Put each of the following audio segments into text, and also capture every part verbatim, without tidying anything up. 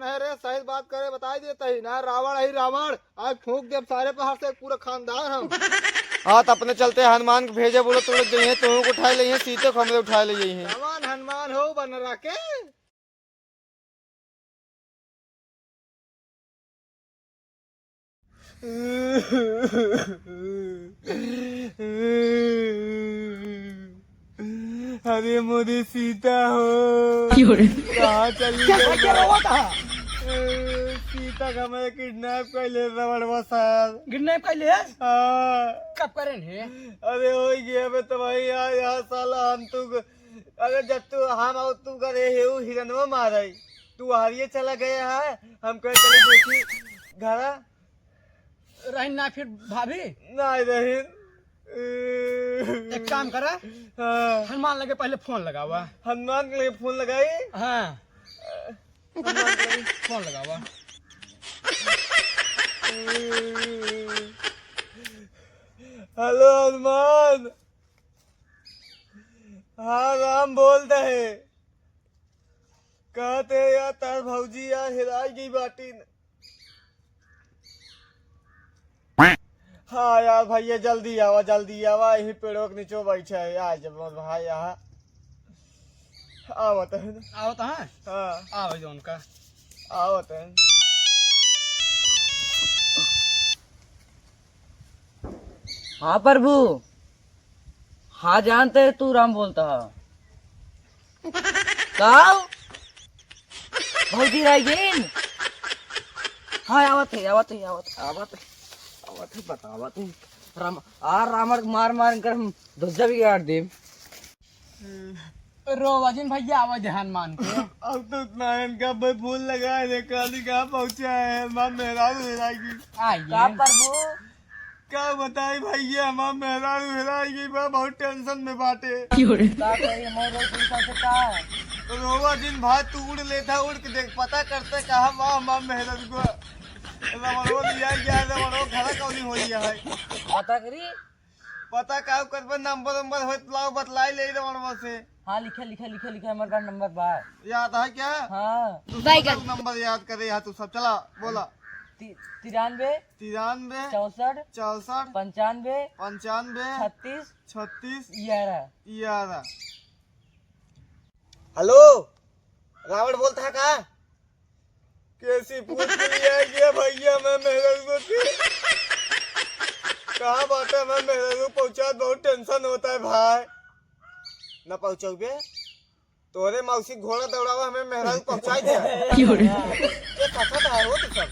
अरे सही बात करे, बताई देत ही ना, रावण ही रावण, आज फूंक देब सारे पहाड़ से, पूरा खानदान हम। हाँ, तो अपने चलते हनुमान के भेजे, बोलो, तुरंत जइहे, तुहूँ को उठाई लइहे, सीते को हमरे उठाई ले जइहे। कौन हनुमान हो बनरा के? अरे मोरी सीता हो, क्यों रे? कहाँ चली गई? ए, सीता का मैं किडनैप कर ले रवड़वा साहब। किडनैप कर ले? हाँ। कब करें है? अरे हो गया बे तो भाई यार, यहाँ साला हम तू, अरे जब तू हम और तू करे हे उ हिरनवा मारे, तू हारिए चला गया है, हम कहे चले देखी घरा। रहिन ना फिर भाभी? नहीं रहिन। एक काम करा, हाँ। हनुमान लगे पहले फोन लगावा। हनुमान के लगे फोन लगाई? हाँ। हनुमान के लगे फोन लगावा। हेलो हनुमान। हाँ राम बोल दे। कहते यार तार भौजी यार हेराई गई बाटिन। हाँ यार भैया जल्दी आवा, जल्दी आवा, यही पेड़ों के नीचे बैठे है यार जब भाई यहाँ। आवत है ना? आवत है? हाँ। आवे जो उनका। आवत है। हाँ प्रभु। हाँ जानते हैं तू राम बोलता है। का? भौजी रह गईन? हाँ, आवत है, आवत है, आवत है, आवत है, आवत है, बतावत है। राम, आ रावण मार मार कर हम ध्वजा बिगाड़ देब। रोवा जिन भैया, आवा ध्यान मान के। अब तो नारायण का भाई फोन लगाए रे, काली कहाँ पहुँचा है, माँ मेहरारू हेराई गई। आइए। का प्रभु? का बताई भैया, हमार मेहरारू हेराई गई बा, बहुत टेंशन में बाटे। क्यों रे? का कही, हमार रोज चिंता से का है? रोवा दिन भाई तू उड़ लेता, उड़ के देख, पता करते कहाँ बा हमार मेहरारू को। रमणवा लिया गया, रमणवा घरा कौनी होई है। पता करी? पता का करबे, नंबर नंबर होत लाओ, बतलाई ले रमणवा से। हाँ, लिखे, लिखे, लिखे, लिखे, हमारे पास नंबर बा। याद है क्या? हाँ। तो बैगन। नंबर याद करे यहाँ तू सब, चला, बोला। ति-, तिरानवे। तिरानवे। चौसठ। चौसठ। पंचानवे। पंचानवे। छत्तीस। छत्तीस। ग्यारह। ग्यारह। हेलो, रावण बोलता है का? कैसी पूछ लिया गया भैया, मैं मेहरारू को के-, कहाँ बाटे, मैं मेहरारू पहुँचा, बहुत टेंशन होता है भाई। न पहुँचो बे, तोरे मौसी घोड़ा दौड़ावा, हमें मेहरारू पहुँचाई दे। क्यों रे? ये फंसत है हो तू सब,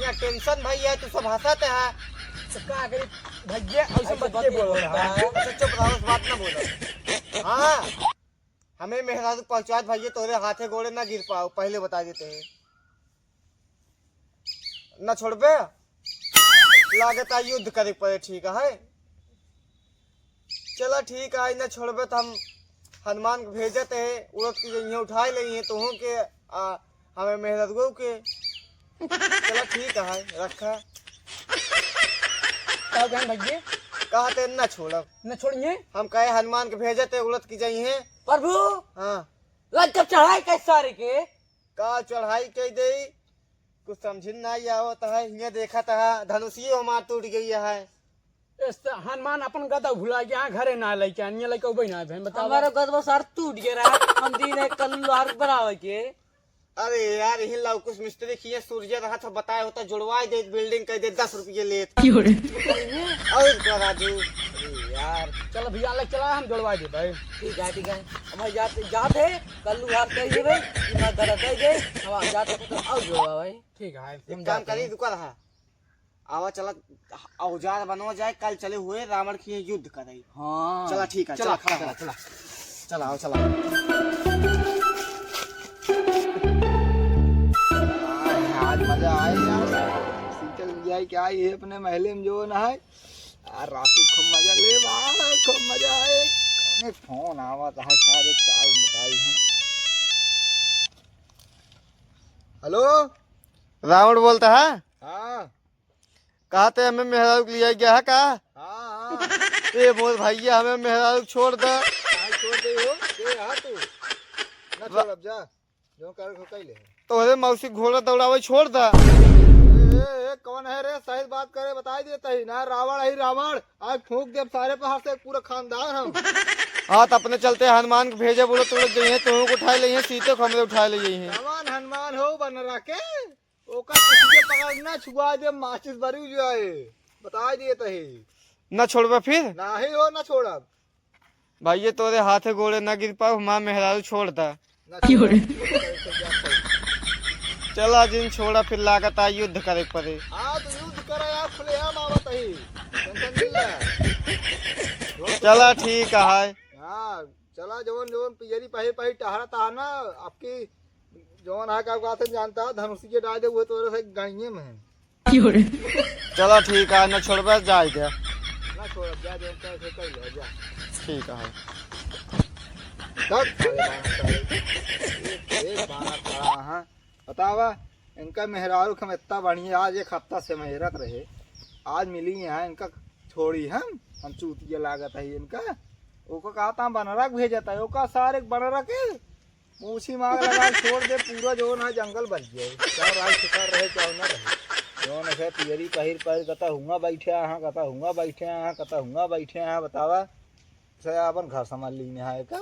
यहाँ टेंशन भाई है, तू सब हंसत है। तो का करी भैया, ऐसे ऐसे मत बात के नहीं बोलो बोलता यार। है। अच्छा चुप रहो, उस बात ना बोलो। हाँ। हमें मेहरारू पहुँचात भैया तोरे हाथे गोड़े ना गिर पाओ, पहले बता देते हैं। ना छोड़बे? लागत आ युद्ध करे पड़े, ठीक है? चला ठीक है, ना छोड़बे तो हम हनुमान के भेजत है, उड़त की जइहे उठाई लेइहे तोहूँ के, आ, हमें मेहरारू के। चला ठीक है, रखा। का कहें भैया? कहा ते ना छोड़ब। न छोड़िए। हम कहे हनुमान के भेजत है, उड़त की जइहे। प्रभु। हाँ। लग जब चढ़ाई के सारे के। का चढ़ाई कई देई? कुछ समझिन नाई आवत है। हियाँ देखत है, धनुषियो हमार टूट गई है। इस त-, हनुमान अपन गदा भुला गया, घरे ना लेके आनिए, लेके उबे ना भें, बतावा। हमारा गदवा सार टूट गया रहा, हम दिन है कल लोहार बनावे के। अरे यार, यही लवकुश मिस्त्री किए सूर्य रहा था, बताए होता, जुड़वाई दे, बिल्डिंग कह दे, दस रुपये लेत। क्यों रे? और करा दू। अरे यार। चलो भैया, ले चला, हम जुड़वाई दे भाई। ठीक है, ठीक है। हम जाते, जाते, कल लोहार कह दे भाई, कि मैं दरा कह दे, हम जाते तो आओ जुड़वा भाई। ठीक है, एक हम काम जाते करी, हैं। रुका रहा। आवा चला, औजार बनवा जाए, कल चले हुए रावण की युद्ध करे। हाँ। चला ठीक है, चला, चला, खड़ा चला, हो। चला। चला, आओ, चला। आज मजा आए यार, सीतल जाए क्या ये अपने महले में जो ना है। आ, रात को खूब मजा ले बा, खूब मजा आए। कौने फोन आवत है सारे, का बताई हम। हेलो, रावण बोलता है? हाँ। कहा ते हमें मेहरारू के लिया गया है का? हाँ, हाँ। ए मोर भैया, हमें मेहरारू के छोड़ दे। काहे छोड़ दे हो? के हा तू? ना रा- छोड़ अब जा। जो कर को कह ले। तोहरे मौसी घोड़ा दौड़ावे छोड़ दा। ए, ए, ए, कौन है रे? सही बात करे, बताई देत ही ना, रावण है रावण। आज फूंक देब सारे पहाड़ से, पूरा खानदान हम। हाँ, तो अपने चलते हनुमान के भेजे, बोलो, तू लोग जइहे, तुहू को उठाए लइहे, सीते को हमरे उठाए ले जइहे। कौन हनुमान हो बनरा के? ओकर कुछ के पकड़ ना छुआ दे, माचिस बरी जाए। बताई देत ही। ना छोड़बा फिर? नाही हो, ना छोड़ब। भाई, ये तोरे हाथे गोड़े ना गिर पाओ, हमार मेहरारू छोड़ दा। ना क्यों रे? छोड़ब। चला जिन छोड़ा, फिर लागत आ युद्ध करे के पड़े। हाँ, तो युद्ध करे यार, खुलेआम आवत ही। टेंशन नहीं ले। चला ठीक है। हाँ, चला जवन जवन पियरी पहिर पहिर टहरत आ ना, आपकी जवन है का बात जानता, धनुषिये डाल दे, वो तोरे से गणिये में है। चला ठीक है, न छोड़बे, जाए दे। ना छोड़, जा, जा, जा, जा, जा, जा। ठीक है। तब साले बानर साले। एक, एक बानर खड़ा है। बतावा, इनका मेहरारू के हम इतना बढ़िया, आज एक हफ्ता से मेहरत रहे, आज मिली यहाँ, इनका छोड़ी हम, हम चूतिया लागत है इनका। ओको कहा था बनरा के भेजता है, ओका सारे बनरा के पूछी मार लगा छोड़ दे, पूरा जौन है जंगल बन गया है। चाहे राज शिकार रहे, चाहे ना रहे। जौन है पियरी पहिर पहिर कता हुआ बैठे हाँ, कता हुआ बैठे हाँ, कता हुआ बैठे हाँ, बतावा। से अपन घर संभाल ली है का?